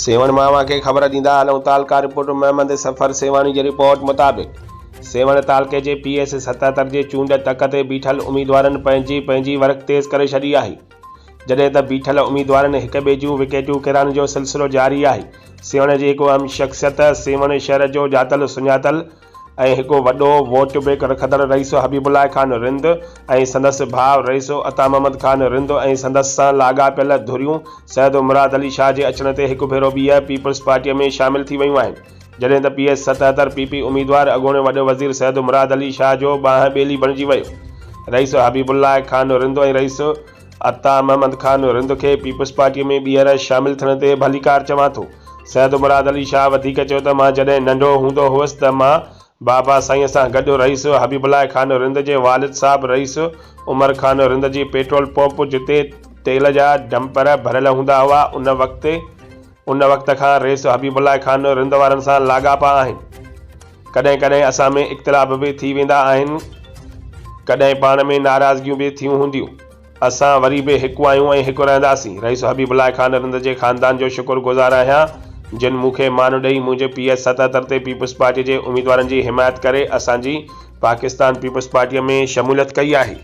سيوهڻ مان اوهان کي خبر ڏيندا هلون تعلقه رپورٽر محمد صفر سيوهاڻي جي رپورٽ مطابق سيوهڻ تعلقي جي پي ايس 77 جي چونڊ تڪ تي بيٺل اميدوارن پنهنجي پنهنجي ورڪ تيز ڪري ڇڏي آهي جڏهن ته بيٺل اميدوارن هڪ ٻئي جون وڪيٽون ڪيرائڻ جو سلسلو جاري آهي سيوهڻ جي هڪ اهم شخصيت سيوهڻ شهر جو ڄاتل سڃاتل ۽ هڪ وڏو ووٽ بينڪ رکندڙ رئيس حبيب الله خان رند ۽ سندس ڀاء رئيس عطا محمد خان رند ۽ سندس سان لاڳاپيل ڌريون سيد مراد علي شاهه جي اچڻ تي هڪ ڀيرو ٻيهر پيپلز پارٽيء ۾ شامل ٿي ويون آهن جڏهن ته پي ايس 77 پي پي اميدوار اڳوڻي وڏي وزير سيد مراد علي شاهه جو ٻانهن ٻيلي بڻجي ويو رئيس حبيب الله خان رند ۽ رئيس عطا محمد خان رند کي پيپلز پارٽيء ۾ ٻيهر شامل ٿيڻ تي ڀليڪار چوان ٿو. سيد مراد علي شاهه وڌيڪ چيو ته مان جڏهن ننڍو هوندو هئس ته مان بابا سائينء سان گڏ رئيس حبيب الله خان رند جي والد صاحب رئيس عمر خان رند جي پيٽرول پمپ جتي تيل جا ڊمپر ڀريل هوندا هئا ان وقت ان وقت کان رئيس حبيب الله خان رند وارن سان لاڳاپا آهن. ڪڏهن ڪڏهن اسان ۾ اختلاف به ٿي ويندا آهن، ڪڏهن پاڻ ۾ ناراضگيون به ٿيون هونديون. اسان وري به هڪ آهيون ۽ هڪ رهنداسين. رئيس حبيب الله خان رند جي خاندان جو شڪر گذار آهيان، جن مون کي مان ڏئي منهنجي پي ايس 77 تي پيپلز پارٽي جي اميدوارن جي حمايت ڪري اسان جي پاڪستان پيپلز پارٽيء ۾ شموليت ڪئي آهي.